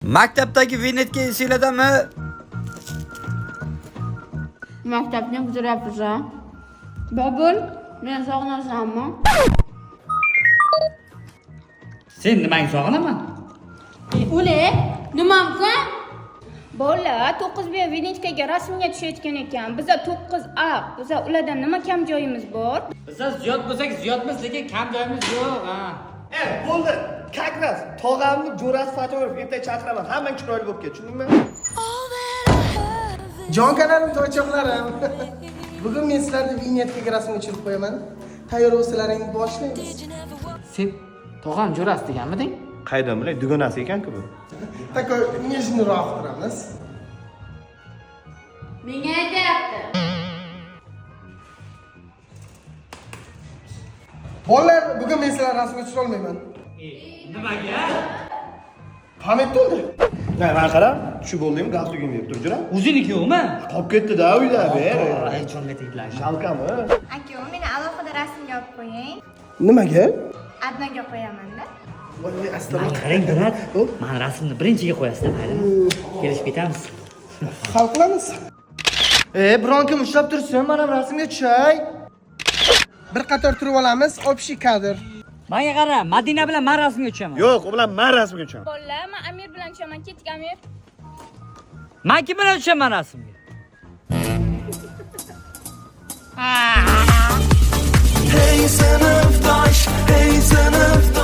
Maktabdagi vinetka esinglardami? Maktabni bitirayapmiz a? Bobur, meni sog'inasanmi? Sen nimangni sog'inaman? Ule, nimamku? Bolalar 9B vinitkaga rasmga tushayotgan ekan. Biza 9A, biza ulardan nima kam joyimiz bor? Biza ziyod bo'lsak ziyodmiz, lekin kam joyimiz yo'q, ha. E, bo'ldi. Как раз tog'amni jo'rasi fotograf ertaga chaqiraman. Hammang chiroyli bo'lib ket, tushundingmi? Jon kanalim toychoqlarim. Bugun men sizlarni vinyetkaga rasmga tushirib qo'yaman. Tayyor bo'lsalaring boshlaymiz. Sen tog'am jo'rasi deganmiding? Qaydan bilay, dugonasi ekan-ku bu. Такой нежный roq turamiz. Menga aytyapti. Bolalar, bugun men sizlarni rasmga tushira olmayman. Nimaga? Pamyat to'ldi. Na, mana qara, tushib bo'ldingmi, galstukingni berib tur, jo'ra. O'ziniki yo'qmi? Qolib ketdi-da uyda, ber. Ay, jonga tegdilar. Shalkami? Aka, meni alohida rasmga olib qo'ying. Nimaga? Adnonga qo'yaman-da. Voy, voy, asli. Qarang, brat. Mani rasmni birinchiga qo'yasizlar, maylimi? Kelishib ketamiz. Hal qilamiz. E, biron kim ushlab tursin, men ham rasmga tushay. Bir qator turib olamiz, общий kadr. Menga qara, Madina bilan men rasmga tushaman. Yo'q, u bilan men rasmga tushaman. Bolalar, men Amir bilan tushaman. Ketdik, Amir. Men kim bilan tushaman rasmga? Hey sinfdosh, hey sinfdosh.